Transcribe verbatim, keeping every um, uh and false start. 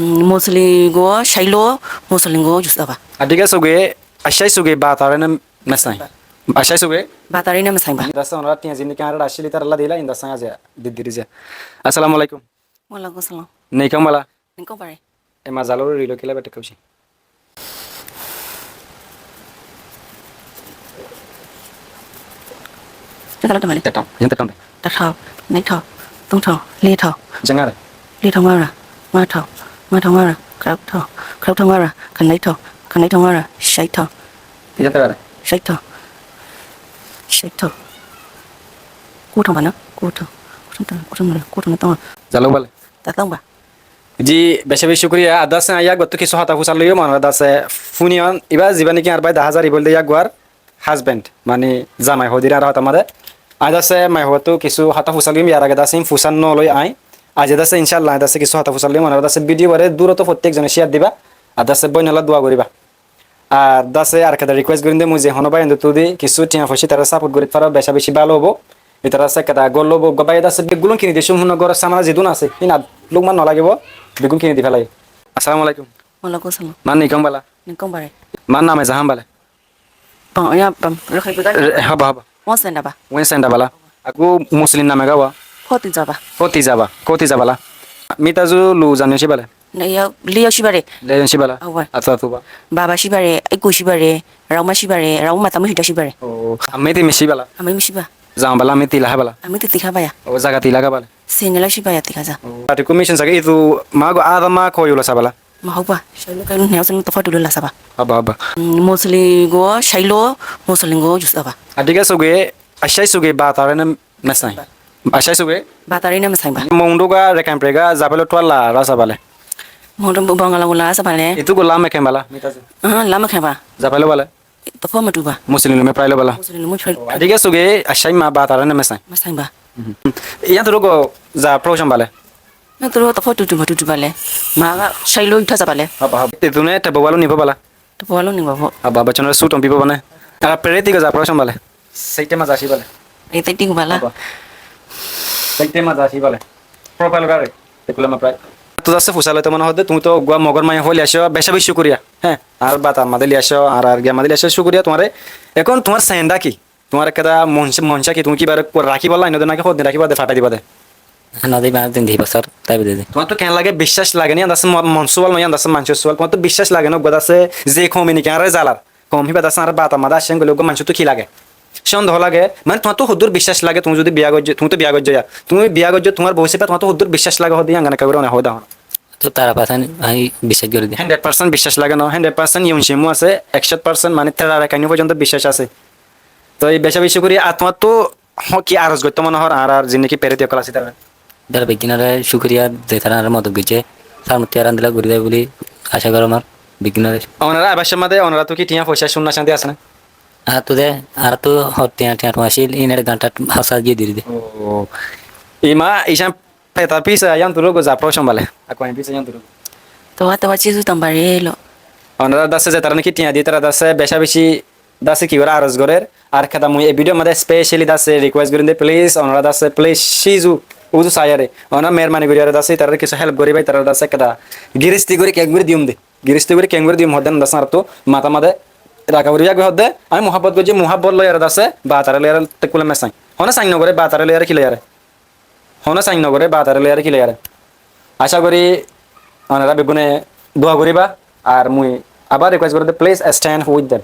Muslímgua cáilo, Muslímgua justába. Adhíka suge, accái suge bataré né mesáin. Accái suge? Bataré né mesáinba. Dase onorá tiañ zindiki añáre accíli tarallá dila, inda sáña ze didiriza. Assalamu alaikum. Walaikum salam. Neikam bala? Neikam bare. Ema zalóre rilo kila bete kauci. Tetau, tetau, tetau. Tatau, naitau, tungtau, litau. Jengare. Litau mara, matau, matau mara, krautau, krautau mara, kanaitau, kanaitau mara, shaitau. Iyate bare. Shaitau. Shaitau. Kutau bana, kutau. Kutau, kutau mara, kutau naitau. Zalók bale. Tatau ba. Ji, beca beci cúkuriya. Ar dase aññí yágguattú kissú hotá fusár loiyum, onorá dase fúniyon. Ibá zibá niki añár bái daházar ibá óilde yágguar hásbend, mani zamai hoódiri añára hotá mazé. Aññí dase maiyafúattú kissú hotá fusár loiyum, yar age dase ín fusár noloi aññí. Aijja dase incálla aññí dase kissú hotá fusár loiyum, onorá dase bídiyo bare dúrottú fottíek zone cíyar diba. Ar dase bóinolla dua goríba. Ar dase ar ekkán rikúes gorídde, mui ze honó báiyaindóttu zudi kissú thiañ foicá itará sápot gorí faro, beca beci bála óibo. Itará ekkán gór loibo, eggúa báiye dase beggún kini diyé, cúm cúm gór sámana zedún asé, híin ar lukmán nolagibó, beggún kini di félaiye. Assalamu alaikum. Walaikum salam. Mar neikam bala? Neikam bare. Mar nam Ezahan bale? Ba, ya, ba, rokhe bidá. Re-, haba, haba. Wen senda ba. Wen senda bala. Aku Muslim nam ega wa? Khotija ba. Khotija ba. Khotija bala. Mita zu lu zaniyo si bale? Na, ya, liyo si bare. Liyo si bala. Awa. Atsa tu ba. Baba si bare, iku si bare, rauma si bare, rauma tamu hida si bare. Oh, ami ti mi si bala. Ami mi si ba. Zama bala, ami ti laha bala. Ami ti tika baya. Oh, zaga ti laga bala. Senela si baya tika za. Oh. Ati ku mission zaga itu mago adama ko yula sabala. Mahóba, cáilo káilo niyá asé, tofá dulé lasaba. Haba, haba. Muslímgua cáilo, Muslímgua justába. Adhíka suge, accái suge bataré né mesáin. Accái suge? Bataré né mesáinba. Mundúga, rekain prega, zabelo tuala, rasa bale. Mundú Bangala gula rasa bale. Itu gula meken bala, mita se. Aha, lama keba. Zabelo bale. Tofá matuba. Muslím lume prai lo bala. Muslím lume prai. Adhíka suge, accái ma bataré né mesáin. Mesáinba. Iyan turugo za proshon bale. Na turu to fotu tuba tutu bale. Ma ga shailo ita sa bale. Haba, haba. Te tune te bawalo ni bala. Te bawalo ni babo. Haba, haba, chonora su tompi bane. Ara pereti ga za proshon bale. Seite ma za si bale. Ete ti bala. Haba. Seite ma za si bale. Profile gare. Te kula ma prai. Tu dase fusale to mone hode, tumi to gua mogor maiya holi asho, beca beci cukuriya. Hé, ar bata made li asho, ar ar gia made li asho, cukuriya tumare. Ekon tumar senda ki? Tuáñr ekkán mon-, monca ki tuñí kibáre rakíbolla ainno de náki hoddin rakíba de fathái diba de? Nodi ba din di bosór táibo de. Tuáñrtu keén lage biccác lage né, yían dase mon-, mon suwal no, yían dase maincór suwal. Tuáñrtu biccác lage né, uggwá dase ze koumi niki añáre zalar. Koum híba dase añáre bata mada aiccé goille uggwá maincóttu ki lage? Sondeho lage. Mane tuáñrtu hoddúr biccác lage, tuñí zodi biya goijjó, tuñí to biya goijjó ya. Tuñí biya goijjó, tuáñr bou hísabe tuáñrtu hoddúr biccác lage hoddé yían gana kagori one hoóda hon. To tara pasan añí biccác gorí de. Hundred percent biccác lage no, hundred percent yun cimu asé, ekcó percent mane tara rekainú foijjonto biccác asé. To ei beca beci cukuriya. Ar tuáñrtu ho-, ki aros goittó mone hor, añárar zinniki pereti okkol asé tará? Dara beggúnore cukuriya ze tará añáre modot goijjé. Sar mutti añára endilla gorí de buli aca gorí añár beggúnore. Onora abar somade onora tu ki tiya foisa sunna sandi asé na? Añára tu de, añára tu hor tiya, tiya tu asíl, inere ganta hosa giye diri de. O. Ima, isan Petar pisa yían turu go za proshon bale. Ako añí pisa yían turu. Towa towa cizu tambari elo. Onora dase ze tará niki tiya di tará dase beca beci dase ki gore aros gorer. Ar kada mui e video made specially dase request gorin de, please, onora dase please cizu uzu sayare. Onora mehermani gori are dase tará kisu help gori bai tará dase kada giristi gori kengori diyum de. Giristi gori kengori diyum hodde dase ar tu mata made raka gori yagwe hodde. Ami muhabbot goji muhabbot loyare dase batare loyare te kule mesai. Hone sain no gore batare loyare ki loyare. Hone sain no gore, batare loiyare ki loiyare. Aca gori onora beggune dua goriba, ar mui abar request gori de, please stand with them.